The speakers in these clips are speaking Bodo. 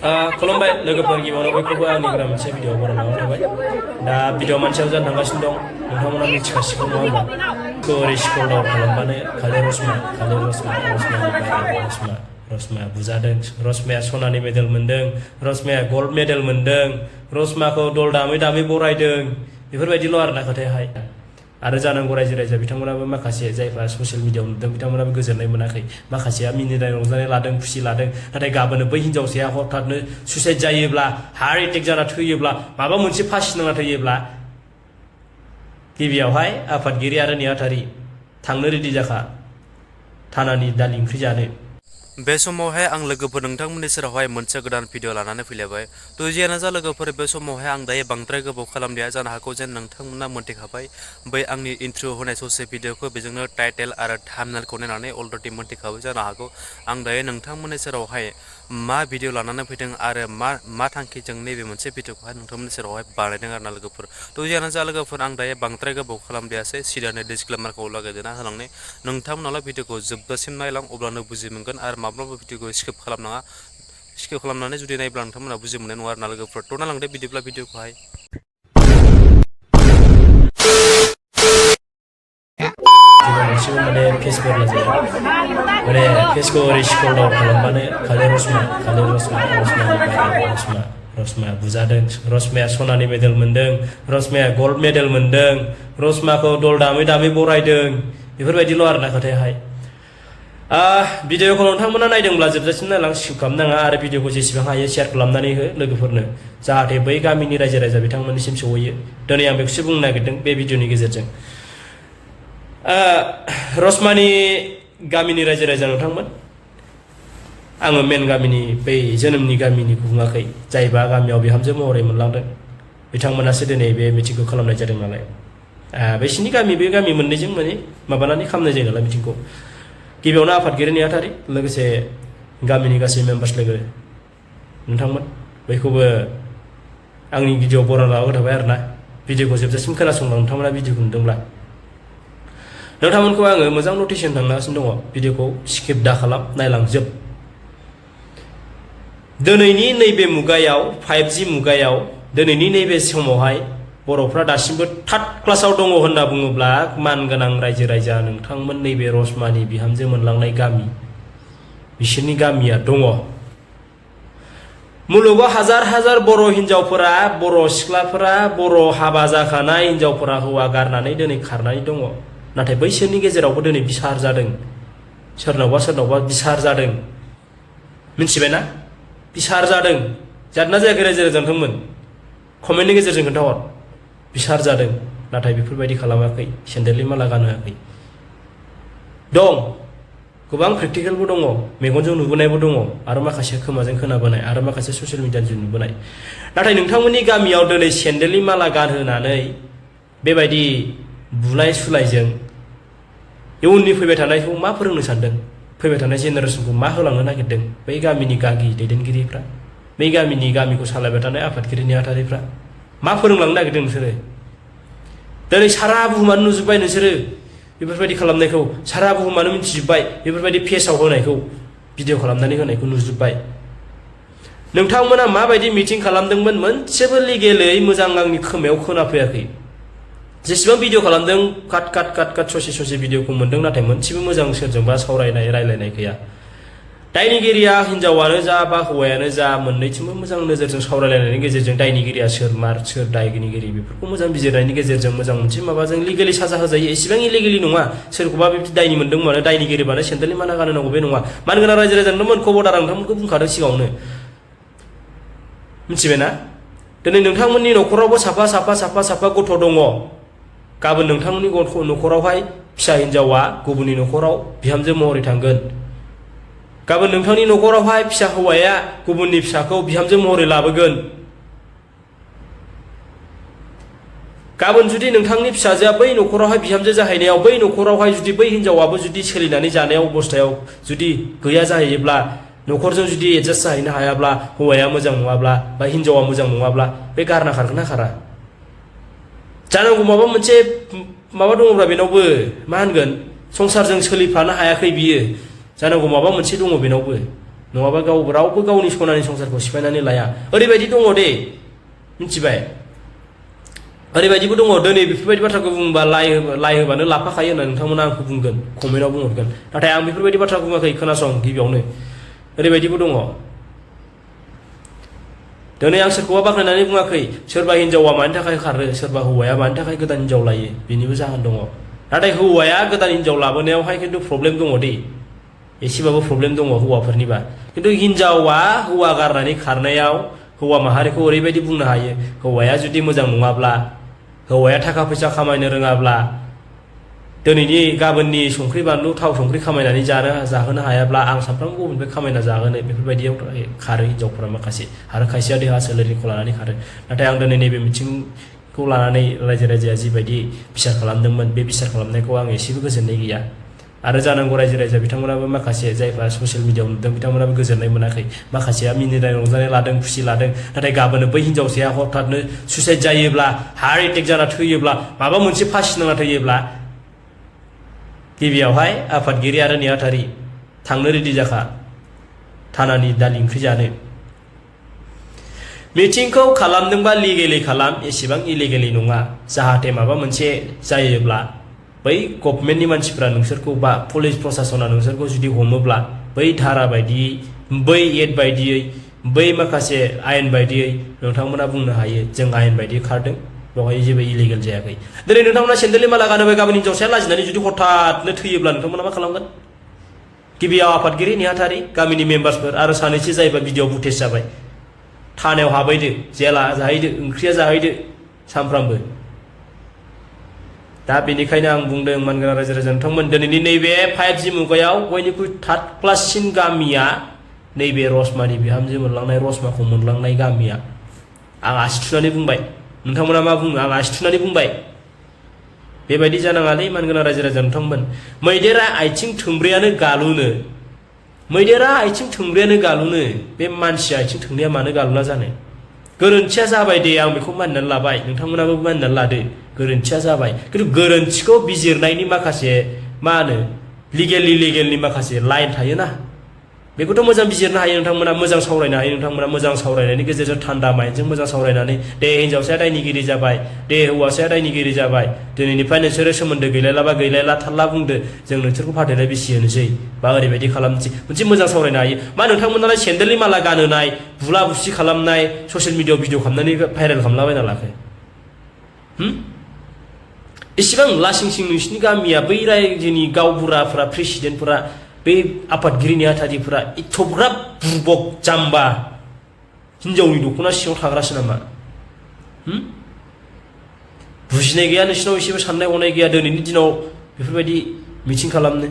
खुलुमबाय लोगोफोर गिबियावनो बयखौबो आंनि गोदान मोनसे भिडिअ बरायनानै थाबाय दा भिडिअ मोनसेयाव जानो थांगासिनो दं नोंथांमोना मिथिखासिगौ नङा होमबा ओरै स्क्रल डाउन खालामबानो खालि रसमा बुजादों रसमाया सनानि मेडेल मोन्दों रसमाया गल्ड मेडेल मोन्दों रसमाखौ दल दामै दामै बरायदों बेफोरबायदिल' आरोना खोथायाहाय आरो जानांगौ रायजो राजा बिथांमोनाबो माखासे जायफ्रा ससियेल मिडियाआव नुदों बिथांमोनाबो गोजोननाय मोनाखै माखासेया मिनिनाय रंजानाय लादों खुसि लादों नाथाय गाबोनो बै हिनजावसाया हठाथनो सुइसाइड जायोब्ला हार्ट एटेक जाना थैयोब्ला माबा मोनसे फासि नांना थैयोब्ला गिबियावहाय आफादगिरि आरो नेहाथारि थांनो रेडि जाखा थानानि दालि ओंख्रि जानो बे समावहाय आं लोगोफोर नोंथांमोननि सेरावहाय मोनसे गोदान भिडिअ लानानै फैलायबाय थ' जियानो जा लोगोफोर बे समावहाय आं दायो बांद्राय गोबाव खालामलिया जानो हागौ जेन नोंथांमोना मोनथिखाबाय बै आंनि इन्ट्र' होनाय ससे भिडिअखौ बेजोंनो टाइटेल आरो थाम्बनेलखौ नायनानै अलरेडि मोनथिखाबाय जानो हागौ आं दायो नोंथांमोननि सेरावहाय मा भिडिअ लानानै फैदों आरो मा थांखिजों नैबे मोनसे भिडिअखौहाय नोंथांमोननि सेरावहाय बानायदों आरोना लोगोफोर थ' जियानो जा लोगोफोर आं दायो बांद्राय गोबाव खालामलियासै सिदानो डिसक्लेमारखौ लागायदेरना होलांनाय नोंथांमोनाल' भिडिअखौ जोबजासिम नायलां अब्लानो बुजि मोनगोन आरो माब्लाबा भिडिअखौ स्किप खालामनाङा स्किप खालामनानै जुदि नायब्ला नोंथांमोना बुजि मोननाय नङा आरोना लोगोफोर थ' नालांदो बिदिब्ला भिडिअखौहाय माने फेसबुक माने फेसखौ ओरै स्क्रल डाउन खालामबानो खालि रसमा बुजादों रसमाया सनानि मेडेल मोन्दों रसमाया गल्ड मेडेल मोन्दों रसमाखौ दल दामै दामै बरायदों बेफोरबायदिल' आरोना खोथायाहाय भिडिअखौ नोंथांमोना नायदोंब्ला जोबजासिम नायलां स्किप खालामनाङा आरो भिडिअखौ जेसेबां हायो शेयार खालामनानै हो लोगोफोरनो जाहाथे बै गामिनि रायजो राजा बिथांमोननिसिम सौहैयो दिनै आं बेखौसो बुंनो नागिरदों बे भिडिअनि गेजेरजों रसमानि गामिनि रायजो राजा नोंथांमोन आङो मेन गामिनि बै जोनोमनि गामिनिखौ बुङाखै जायबा गामियाव बिहामजो महरै मोनलांदों बिथांमोनासो दिनै बे मिटिंखौ खालामनाय जादों नालाय बिसिनि गामि बे गामि मोननैजों माने माबानानै खालामनाय जायो नालाय मिटिंखौ गिबियावनो आफादगिरि नेहाथारि लोगोसे गामिनि गासै मेम्बार्स लोगो नोंथांमोन बयखौबो आंनि भिडिअ बरायना होथाबाय आरोना भिडिअखौ जोबजासिम खोनासंलां नोंथांमोना भिडिअखौ नुदोंब्ला नोंथांमोनखौ आङो मोजां नटिसन थांगासिनो दङ भिडिअखौ स्किप दा खालाम नायलांजोब दिनैनि नैबे मुगायाव 5G मुगायाव दिनैनि नैबे समावहाय बर'फ्रा दासिमबो थार्ड क्लासाव दङ होनना बुङोब्ला मानगोनां रायजो राजा नोंथांमोन नैबे रसमानि बिहामजो मोनलांनाय गामि बिसोरनि गामिया दङ मुलुगाव हाजार हाजार बर' हिनजावफोरा बर' सिख्लाफोरा बर' हाबा जाखानाय हिनजावफोरा हौवा गारनानै दिनै खारनानै दङ नाथाय बैसोरनि गेजेरावबो दिनै बिसार जादों सोरनावबा बिसार जादों मिथिबायना बिसार जादों जादोंना जायाखै रायजो राजा नोंथांमोन कमेन्टनि गेजेरजों खोन्थाहर बिसार जादों नाथाय बेफोरबायदि खालामाखै सेन्देलनि माला गानहोआखै दं गोबां प्रेक्टिकेलबो दङ मेगनजों नुबोनायबो दङ आरो माखासे खोमाजों खोनाबोनाय आरो माखासे ससियेल मिडियाजों नुबोनाय नाथाय नोंथांमोननि गामियाव दिनै सेन्देलनि माला गानहोनानै बेबायदि बुलाय सुलायजों इयुननि फैबाय थानायखौ मा फोरोंनो सानदों फैबाय थानाय जेनेरेसनखौ मा होलांनो नागिरदों बै गामिनि गागि दैदेनगिरिफ्रा बै गामिखौ सालायबाय थानाय आफादगिरि नेहाथारिफ्रा मा फोरोंलांनो नागिरदों नोंसोरो दिनै सारा बुहुमानो नुजोब्बाय नोंसोरो बेफोरबायदि खालामनायखौ सारा बुहुमानो मिथिजोब्बाय बेफोरबायदि पेजआव होनायखौ भिडिअ खालामनानै होनायखौ नुजोब्बाय नोंथांमोना माबायदि मिटिं खालामदोंमोन मोनसेबो लिगेलै मोजां आंनि खोमायाव खोनाफैयाखै जेसेबां भिडिअ खालामदों काट ससे भिडिअखौ मोन्दों नाथाय मोनसेबो मोजां सोरजोंबा सावरायनाय रायलायनाय गैया दायनिगिरिया हिनजावानो जा बा हौवायानो जा मोननैथिंबो मोजां नोजोरजों सावरायलायनायनि गेजेरजों दायनिगिरिया सोर दायनिगिरि बेफोरखौ मोजां बिजिरनायनि गेजेरजों मोजां मोनसे माबाजों लिगेलि साजा होजायो एसेबां इलिगेलि नङा सोरखौबा बेबायदि दायनि मोन्दों मानो दायनिगिरिबानो सेन्देलनि माला गानहोनांगौ बे नङा मानगोनां रायजो राजानोमोन खबरदार नोंथांमोनखौ बुंखादों सिगाङावनो मिथिबायना दिनै नोंथांमोननि न'खरावबो साफा गथ' दङ गाबोन नोंथांमोननि न'खरावहाय फिसा हिनजावा गुबुननि न'खराव बिहामजो महरै थांगोन गाबोन नोंथांनि न'खरावहाय फिसा हौवाया गुबुननि फिसाखौ बिहामजो महरै लाबोगोन गाबोन जुदि नोंथांनि फिसाजोआ बै न'खरावहाय बिहामजो जाहैनायाव बै न'खरावहाय जुदि बै हिनजावाबो जुदि सोलिनानै जानाय अबस्थायाव जुदि गैया जाहैयोब्ला न'खरजों जुदि एडजास्ट जाहैनो हायाब्ला हौवाया मोजां नङाब्ला बा हिनजावा मोजां नङाब्ला बे गारना खारगोन ना खारा जानांगौ माबा मोनसे माबा दङब्ला बेनावबो मा होनगोन संसारजों सोलिफानो हायाखै बियो जानांगौ माबा मोनसे दङ बेनावबो नङाबा रावबो गावनि सनानि संसारखौ सिफायनानै लाया। ओरैबायदि दङ दे मिथिबाय, ओरैबायदिबो दङ दिनै बेफोरबायदि बाथ्राखौ बुंबा लाइ होबानो लाफाखायो होनना नोंथांमोना आंखौ बुंगोन, कमेन्टआव बुंहरगोन। नाथाय आं बेफोरबायदि बाथ्रा बुङाखै, खोनासं गिबियावनो। ओरैबायदिबो दङ, दिनै आं सोरखौबा बाख्नायनानै बुङाखै सोरबा हिनजावा मानि थाखाय खारो, सोरबा हौवाया मानि थाखाय गोदान हिनजाव लायो, बेनिबो जाहोन दङ। नाथाय हौवाया गोदान हिनजाव लाबोनायावहाय खिन्थु प्रब्लेम दङ दे, एसेबाबो प्रब्लेम दङ हौवाफोरनिबा। खिन्थु हिनजावा हौवा गारनानै खारनायाव हौवा माहारिखौ ओरैबायदि बुंनो हायो, हौवाया जुदि मोजां नङाब्ला, हौवाया थाखा फैसा खामायनो रोङाब्ला, दिनैनि गाबोननि संख्रि बानलु थाव संख्रि खामायनानै जाहोनो हायाब्ला आं सानफ्रामबो बबेनिफ्राय खामायना जाहोनो, बेफोरबायदियाव खारो हिनजावफोरा माखासे, आरो खायसेया देहा सोलेरनिखौ लानानै खारो। नाथाय आं दिनै नैबे मिथिंखौ लानानै रायजो राजाया जिबायदि बिसार खालामदोंमोन, बे बिसार खालामनायखौ आं एसेबो गोजोननाय गैया। आरो जानांगौ रायजो राजा बिथांमोनाबो माखासे जायफ्रा ससियेल मिडियाआव नुदों बिथांमोनाबो गोजोननाय मोनाखै, माखासेया मिनिनाय रंजानाय लादों, खुसि लादों। नाथाय गाबोनो बै हिनजावसाया हरथातनो सुइसाइड जायोब्ला, हार्ट एटेक जाना थैयोब्ला, माबा मोनसे फासि नांना थैयोब्ला, गिबियावहाय आफादगिरि आरो नेहाथारि थांनो रेडि जाखा थानानि दालि ओंख्रि जानो। मिटिंखौ खालामदोंबा लिगेलि खालाम, एसेबां इलिगेलि नङा। जाहाथे माबा मोनसे जायोब्ला बै गभर्नमेन्टनि मानसिफ्रा नोंसोरखौ बा पुलिस प्रसासना नोंसोरखौ जुदि हमोब्ला बै धारा बायदियै, बै एक्ट बायदियै, बै माखासे आयेन बायदियै नोंथांमोना बुंनो हायो जों आयेन बायदियै खारदों, बेवहाय जेबो इलिगेल जायाखै। दिनै नोंथांमोना सेन्देलनि माला गानोबाय, गाबोन हिनजावसाया लाजिनानै जुदि हरथातनो थैयोब्ला नोंथांमोना मा खालामगोन? गिबियाव आफादगिरि नेहाथारि गामिनि मेम्बार्सफोर आरो सानैसो जायबा भिडिअ फुटेज जाबाय, थानायाव हाबहैदो, जेला जाहैदो, ओंख्रिया जाहैदो सानफ्रामबो। दा बेनिखायनो आं बुंदों मानगोनां रायजो राजा नोंथांमोन, दिनैनि नैबे 5G मुगायाव बयनिख्रुइ थार्ड क्लाससिन गामिया नैबे रसमानि बिहामजो मोनलांनाय, रसमाखौ मोनलांनाय गामिया। आं आसि थुनानै बुंबाय, नोंथांमोना मा बुङो? आं आसि थुनानै बुंबाय। बेबायदि जानाङालै मानगोनां रायजो राजा नोंथांमोन। मैदेरा आथिं थोंब्रैयानो गालुनो, मैदेरा आथिं थोंब्रैयानो गालुनो, बे मानसिया आथिं थोंनैया मानो गालुना जानो? गोरोन्थिया जाबाय दे, आं बेखौ मानिनानै लाबाय, नोंथांमोनाबो मानिनानै लादो, गोरोन्थिया जाबाय। खिन्थु गोरोन्थिखौ बिजिरनायनि माखासे मा होनो लिगेलनि माखासे लाइन थायोना, बेखौथ' मोजां बिजिरनो हायो नोंथांमोना, मोजां सावरायनो हायो नोंथांमोना। मोजां सावरायनायनि गेजेरजों थान्दा माइन्डजों मोजां सावरायनानै, दे हिनजावसाया दायनिगिरि जाबाय, दे हौवासाया दायनिगिरि जाबाय, दिनैनिफ्राय नोंसोरो सोमोन्दो गैलायलाबा गैलायला, थारला बुंदो, जों नोंसोरखौ फाथैलाय बिसि होनोसै, बा ओरैबायदि खालामनोसै, मोनसे मोजां सावरायनो हायो। मा नोंथांमोनालाय सेन्देलनि माला गानहोनाय, बुला बुसि खालामनाय, ससियेल मिडियाआव भिडिअ खालामनानै भाइरेल खालामलाबायना लाखो? इसिबां लासिंसिं नोंसिनि गामिया, बै रायजोनि गावबुराफोरा, प्रेसिडेन्टफोरा, बे आफादगिरि नेहाथारिफोरा एथ'ग्राब बुर्बक जाम्बा, हिनजावनि दख'ना सिङाव थाग्रासो नामा? बुजिनाय गैया नोंसिनाव, एसेबो साननाय हनाय गैया दिनैनि दिनाव बेफोरबायदि मिटिं खालामनो,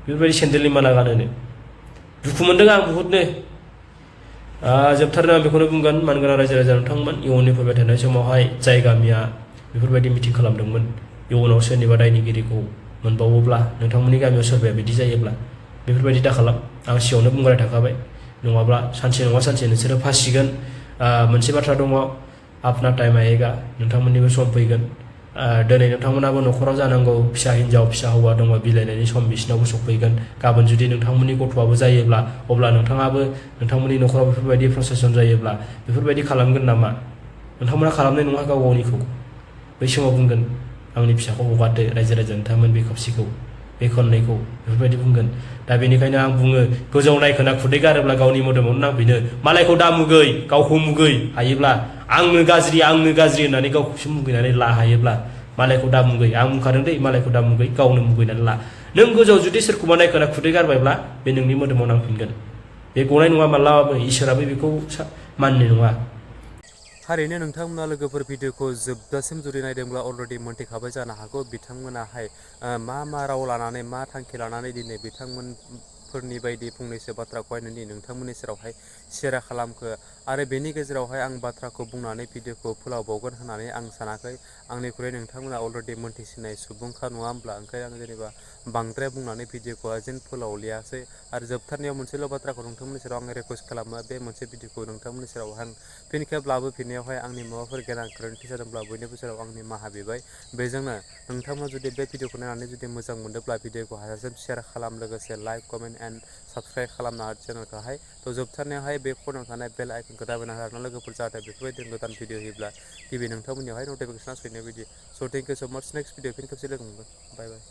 बेफोरबायदि सेन्देलनि माला गानहोनो। दुखु मोनदों आं बहुतनो। जोबथारनो आं बेखौनो बुंगोन, मानगोनां रायजो राजा नोंथांमोन, इयुननि फैबाय थानाय समावहाय जाय गामिया बेफोरबायदि मिटिं खालामदोंमोन, इयुनाव सोरनिबा दायनिगिरिखौ मोनबावोब्ला, नोंथांमोननि गामियाव सोरबाया बिदि जायोब्ला बेफोरबायदि दाखालाम। आं सिगाङावनो बुंबाय थाखाबाय, नङाब्ला सानसे नङा सानसे नोंसोरो फासिगोन। मोनसे बाथ्रा दङ, आपना टाइम आएगा, नोंथांमोननिबो सम फैगोन। दिनै नोंथांमोनाबो न'खराव जानांगौ फिसा हिन्जाव फिसा हौवा दङ, बिलाइनायनि सम बिसिनावबो सफैगोन। गाबोन जुदि नोंथांमोननि गथ'आबो जायोब्ला, अब्ला नोंथाङाबो नोंथांमोननि न'खराव बेफोरबायदि प्रसेसन जायोब्ला बेफोरबायदि खालामगोन नामा? नोंथांमोना खालामनाय नङा गाव गावनिखौ। बै समाव बुंगोन, आंनि फिसाखौ हगारदो रायजो राजा नोंथांमोन, बे खोबसिखौ, बे खननैखौ, बेफोरबायदि बुंगोन। दा बेनिखायनो आं बुङो, गोजौ नायखोना खुदै गारोब्ला गावनि मोदोमावनो नांफिनो। मालायखौ दा मुगै, गावखौ मुगै हायोब्ला, आंनो गाज्रि होननानै गावखौसो मुगैनानै ला हायोब्ला, मालायखौ दा मुगै। आं बुंखादों दै, मालायखौ दा मुगै, गावनो मुगैनानै ला। नों गोजौआव जुदि सोरखौबा नायखोना खुदै गारबायब्ला बे नोंनि मोदोमाव नांफिनगोन। बे गनाय नङा मालाबाबो, इसोराबो बेखौ मानिनाय नङा। थारैनो नोंथांमोना लोगोफोर भिडिअखौ जोबजासिम जुदि नायदोंब्ला अलरेडि मोनथिखाबाय जानो हागौ बिथांमोनाहाय मा राव लानानै, मा थांखि लानानै दिनै बिथांमोनफोरनि बायदि फंनैसो बाथ्राखौहाय नोंथांमोननि सेरावहाय सेयार खालामखो। आरो बेनि गेजेरावहाय आं बाथ्राखौ बुंनानै भिडिअखौ फोलावबावगोन होननानै आं सानाखै। आंनिख्रुइ नोंथांमोना अलरेडि मोनथिसिननाय सुबुंखा नङा होमब्ला, ओंखायनो आं जेनेबा बांद्राय बुंनानै भिडिअखौ जेन फोलावलियासै। आरो जोबथारनायाव मोनसेल' बाथ्राखौ नोंथांमोननि सेराव आं रिकुवेस्ट खालामो, बे मोनसे भिडिअखौ नोंथांमोननि सेरावहाय आं फिन खेब लाबोफिननायावहाय आंनि माबाफोर गेना गोरोन्थि जादोंब्ला बयनिबो सेराव आंनि निमाहा बिबाय। बेजोंनो नोंथांमोना जुदि बे भिडिअखौ नायनानै जुदि मोजां मोनदोंब्ला भिडिअखौ हाजासिम सेयार खालाम, लोगोसे लाइक, कमेन्ट एन्ड साबस्क्राइब खालामनो हागोन चेनेलखौहाय। थ' जोबथारनायावहाय बे फनाव थानाय बेल आइकनखौ दाबायना होनो लोगोफोर जाहाथे बेफोरबायदि गोदान भिडिअ होयोब्ला गिबि नोंथांमोननियावहाय नटिफिकेसना सौफैनाय बायदि। स' थेंक इउ स' माच नेक्स्ट भिडिअ फिन खेबसे लोगो मोनगोन। बाय बाय।